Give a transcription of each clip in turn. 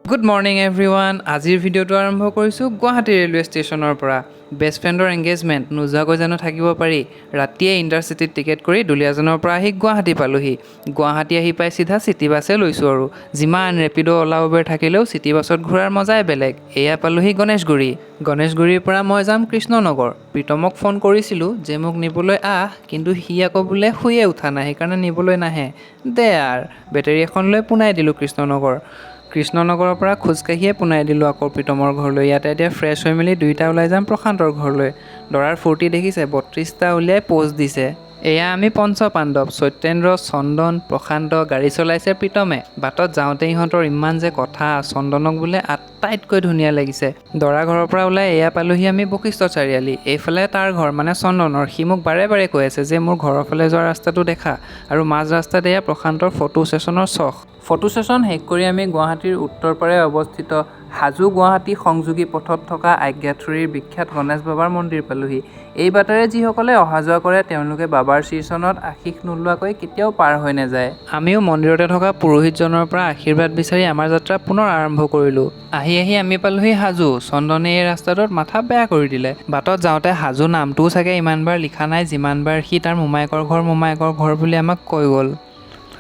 Good morning everyone. আজিৰ ভিডিঅ'টো আৰম্ভ কৰিছোঁ গুৱাহাটী ৰেলৱে ষ্টেচনৰ পৰা। বেষ্ট ফ্ৰেণ্ডৰ এংগেজমেণ্ট, নোযোৱাকৈ জানো থাকিব পাৰি? ৰাতিয়ে ইণ্টাৰচিটিত টিকেট কৰি দুলীয়াজানৰ পৰা আহি গুৱাহাটী পালোহি। গুৱাহাটী আহি পাই চিধা চিটি বাছে লৈছোঁ আৰু যিমান ৰেপিড', অ'লা, উবেৰ থাকিলেও চিটি বাছত ঘূৰাৰ মজাই বেলেগ। এয়া পালোহি গণেশগুৰি। গণেশগুৰিৰ পৰা মই যাম কৃষ্ণনগৰ। প্ৰীতমক ফোন কৰিছিলোঁ যে মোক নিবলৈ আহ, কিন্তু সি আকৌ বোলে শুইয়ে উঠা নাই, সেইকাৰণে নিবলৈ নাহে। দে আৰ, বেটেৰী এখন লৈ পোনাই দিলোঁ কৃষ্ণনগৰ। কৃষ্ণনগৰৰ পৰা খোজকাঢ়িয়ে পোনাই দিলোঁ আকৌ প্ৰীতমৰ ঘৰলৈ। ইয়াতে এতিয়া ফ্ৰেছ হৈ মেলি দুয়োটা ওলাই যাম প্ৰশান্তৰ ঘৰলৈ। দৰাৰ ফূৰ্তি দেখিছে, 32টা উলিয়াই প'জ দিছে। এয়া আমি পঞ্চ পাণ্ডৱ, সত্যেন্দ্ৰ, চন্দন, প্ৰশান্ত। গাড়ী চলাইছে প্ৰীতমে। বাটত যাওঁতে ইহঁতৰ ইমান যে কথা, চন্দনক বোলে আটাইতকৈ ধুনীয়া লাগিছে। দৰা ঘৰৰ পৰা ওলাই এয়া পালোহি আমি বশিষ্ঠ চাৰিআলি। এইফালে তাৰ ঘৰ, মানে চন্দনৰ। সি মোক বাৰে বাৰে কৈ আছে যে মোৰ ঘৰৰ ফালে যোৱা ৰাস্তাটো দেখা। আৰু মাজ ৰাস্তাত এয়া প্ৰশান্তৰ ফটো ছেশ্যনৰ চখ। ফটো ছেশ্যন শেষ কৰি আমি গুৱাহাটীৰ উত্তৰ পাৰে অৱস্থিত হাজো গুৱাহাটী সংযোগী পথত থকা আজ্ঞাঠুৰিৰ বিখ্যাত গণেশ বাবাৰ মন্দিৰ পালোহি। এই বাটেৰে যিসকলে অহা যোৱা কৰে, তেওঁলোকে বাবাৰ শ্ৰীচৰণত আশীষ নোলোৱাকৈ কেতিয়াও পাৰ হৈ নাযায়। আমিও মন্দিৰতে থকা পুৰোহিতজনৰ পৰা আশীৰ্বাদ বিচাৰি আমাৰ যাত্ৰা পুনৰ আৰম্ভ কৰিলোঁ। আহি আহি আমি পালোহি হাজো। চন্দনে এই ৰাস্তাটোত মাথা বেয়া কৰি দিলে। বাটত যাওঁতে হাজো নামটোও চাগে ইমানবাৰ লিখা নাই, যিমানবাৰ সি তাৰ মোমায়েকৰ ঘৰ, মোমায়েকৰ ঘৰ বুলি আমাক কৈ গ'ল।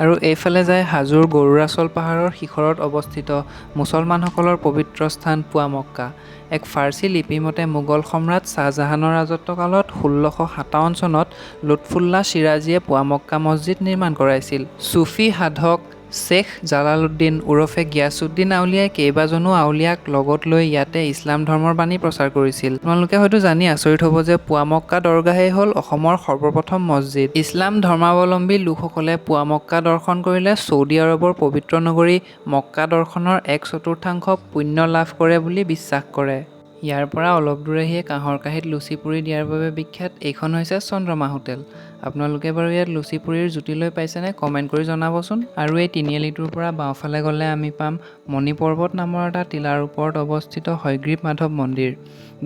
আৰু এইফালে যায় হাজোৰ গৰুড়াচল পাহাৰৰ শিখৰত অৱস্থিত মুছলমানসকলৰ পবিত্ৰ স্থান পোৱামক্কা। এক ফাৰ্চী লিপিমতে মোগল সম্ৰাট শ্বাহজাহানৰ ৰাজত্বকালত 1657 চনত লুটফুল্লা চিৰাজীয়ে পোৱামক্কা মছজিদ নিৰ্মাণ কৰাইছিল। চুফী সাধক শ্বেখ জালালুদ্দিন ওৰফে গিয়াছুদ্দিন আউলিয়াই কেইবাজনো আউলিয়াক লগত লৈ ইয়াতে ইছলাম ধৰ্মৰ বাণী প্ৰচাৰ কৰিছিল। তোমালোকে হয়তো জানি আচৰিত হ'ব যে পোৱামক্কা দৰগাহেই হ'ল অসমৰ সৰ্বপ্ৰথম মছজিদ। ইছলাম ধৰ্মাৱলম্বী লোকসকলে পোৱামক্কা দৰ্শন কৰিলে ছৌদি আৰৱৰ পবিত্ৰ নগৰী মক্কা দৰ্শনৰ এক চতুৰ্থাংশ পুণ্য লাভ কৰে বুলি বিশ্বাস কৰে। ইয়াৰ পৰা অলপ দূৰ আহিয়ে কাঁহৰ কাঁহীত লুচি পুৰি দিয়াৰ বাবে বিখ্যাত এইখন হৈছে চন্দ্ৰমা হোটেল। আপোনালোকে বাৰু ইয়াত লুচি পুৰিৰ জুতি লৈ পাইছেনে? কমেণ্ট কৰি জনাবচোন। আৰু এই তিনিআলিটোৰ পৰা বাওঁফালে গ'লে আমি পাম মণিপৰ্বত নামৰ এটা টিলাৰ ওপৰত অৱস্থিত হয়গ্ৰীৱ মাধৱ মন্দিৰ।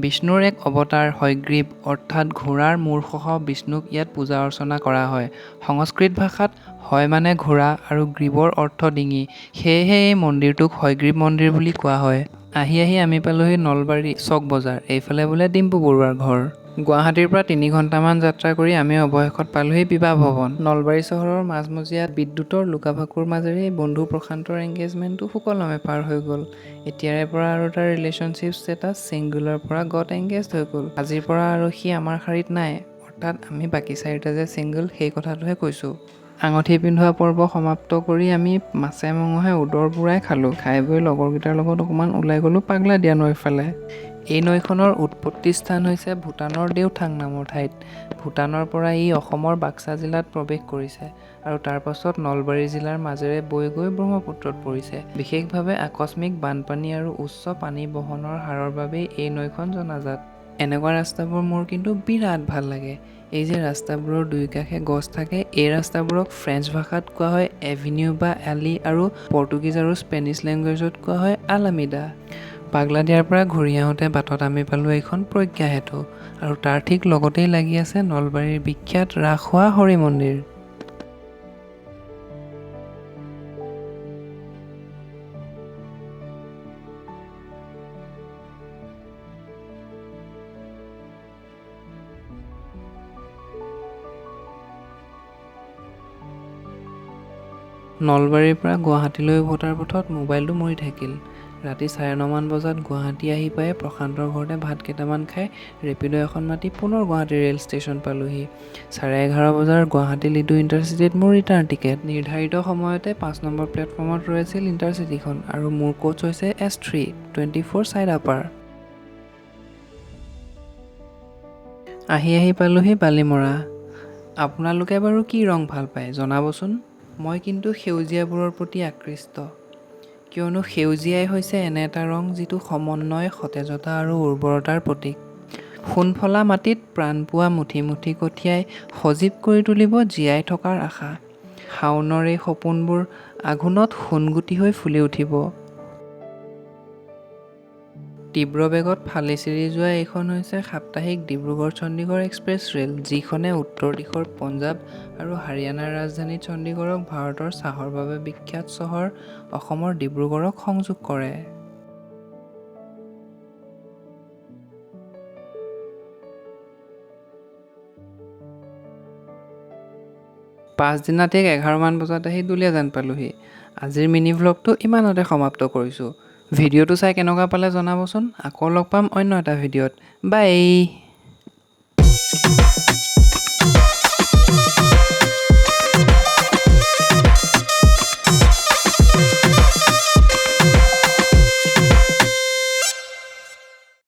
বিষ্ণুৰ এক অৱতাৰ হয়গ্ৰীৱ, অৰ্থাৎ ঘোঁৰাৰ মূৰসহ বিষ্ণুক ইয়াত পূজা অৰ্চনা কৰা হয়। সংস্কৃত ভাষাত হয় মানে ঘোঁৰা আৰু গ্ৰীৱৰ অৰ্থ ডিঙি, সেয়েহে এই মন্দিৰটোক হয়গ্ৰীৱ মন্দিৰ বুলি কোৱা হয়। আহি আহি আমি পালোহি নলবাৰী চক বজাৰ। এইফালে বোলে ডিম্পু বৰুৱাৰ ঘৰ। গুৱাহাটীৰ পৰা 3 ঘণ্টামান যাত্ৰা কৰি আমি অৱশেষত পালোহি বিবাহ ভৱন। নলবাৰী চহৰৰ মাজমজিয়াত বিদ্যুতৰ লুকাভাকুৰ মাজেৰে বন্ধু প্ৰশান্তৰ এংগেজমেণ্টটো সুকলমে পাৰ হৈ গ'ল। এতিয়াৰে পৰা আৰু তাৰ ৰিলেশ্যনশ্বিপ ষ্টেটাছ ছিংগলৰ পৰা গট এংগেজড হৈ গ'ল। আজিৰ পৰা আৰু সি আমাৰ শাৰীত নাই, অৰ্থাৎ আমি বাকী চাৰিটা যে ছিংগল, সেই কথাটোহে কৈছোঁ। আঙুঠি পিন্ধোৱা পৰ্ব সমাপ্ত কৰি আমি মাছে মঙহে উদৰ পূৰাই খালোঁ। খাই বৈ লগৰকেইটাৰ লগত অকণমান ওলাই গ'লোঁ পাগলাদিয়া নৈৰ ফালে। এই নৈখনৰ উৎপত্তি স্থান হৈছে ভূটানৰ দেওথাং নামৰ ঠাইত। ভূটানৰ পৰা ই অসমৰ বাক্সা জিলাত প্ৰৱেশ কৰিছে আৰু তাৰ পাছত নলবাৰী জিলাৰ মাজেৰে বৈ গৈ ব্ৰহ্মপুত্ৰত পৰিছে। বিশেষভাৱে আকস্মিক বানপানী আৰু উচ্চ পানী বহনৰ হাৰৰ বাবেই এই নৈখন জনাজাত। এনেকুৱা ৰাস্তাবোৰ মোৰ কিন্তু বিৰাট ভাল লাগে। এই যে ৰাস্তাবোৰৰ দুয়োকাষে গছ থাকে, এই ৰাস্তাবোৰক ফ্ৰেঞ্চ ভাষাত কোৱা হয় এভিনিউ বা এলি আৰু পৰ্টুগীজ আৰু স্পেনিছ লেংগুৱেজত কোৱা হয় আলামিডা। পাগলাদিয়াৰ পৰা ঘূৰি আহোঁতে বাটত আমি পালোঁ এইখন প্ৰজ্ঞা সেতু আৰু তাৰ ঠিক লগতেই লাগি আছে নলবাৰীৰ বিখ্যাত ৰাসোৱা হৰি মন্দিৰ। নলবাৰীৰ পৰা গুৱাহাটীলৈ উভতাৰ পথত মোবাইলটো মৰি থাকিল। ৰাতি 9:30মান বজাত গুৱাহাটী আহি পাই প্ৰশান্তৰ ঘৰতে ভাত কেইটামান খাই ৰেপিড' এখন মাতি পুনৰ গুৱাহাটী ৰেল ষ্টেচন পালোহি। 11:30 বজাৰ গুৱাহাটী লিডু ইণ্টাৰচিটিত মোৰ ৰিটাৰ্ণ টিকেট। নিৰ্ধাৰিত সময়তে 5 নম্বৰ প্লেটফৰ্মত ৰৈ আছিল ইণ্টাৰচিটিখন আৰু মোৰ কোচ হৈছে S3, 24 side upper. আহি আহি পালোহি বালিমৰা। আপোনালোকে বাৰু কি ৰং ভাল পায়, জনাবচোন। মই কিন্তু সেউজীয়াবোৰৰ প্ৰতি আকৃষ্ট, কিয়নো সেউজীয়াই হৈছে এনে এটা ৰং যিটো সমন্বয়, সতেজতা আৰু উৰ্বৰতাৰ প্ৰতীক। সোণফলা মাটিত প্ৰাণ পোৱা মুঠি মুঠি কঠীয়াই সজীৱ কৰি তুলিব জীয়াই থকাৰ আশা। শাওনৰ এই সপোনবোৰ আঘোণত সোণগুটি হৈ ফুলি উঠিব। তীব্ৰ বেগত ফালি চিৰি যোৱা এইখন হৈছে সাপ্তাহিক ডিব্ৰুগড় চণ্ডীগড় এক্সপ্ৰেছ ৰেল, যিখনে উত্তৰ দিশৰ পঞ্জাৱ আৰু হাৰিয়ানাৰ ৰাজধানী চণ্ডীগড়ক ভাৰতৰ চাহৰ বাবে বিখ্যাত চহৰ অসমৰ ডিব্ৰুগড়ক সংযোগ কৰে। পাছদিনা ঠিক 11মান বজাত আহি দুলীয়াজান পালোহি। আজিৰ মিনি ভ্লগটো ইমানতে সমাপ্ত কৰিছোঁ। ভিডিঅ'টো চাই কেনেকুৱা পালে জনাবচোন। আকৌ লগ পাম অন্য এটা ভিডিঅ'ত। বাই।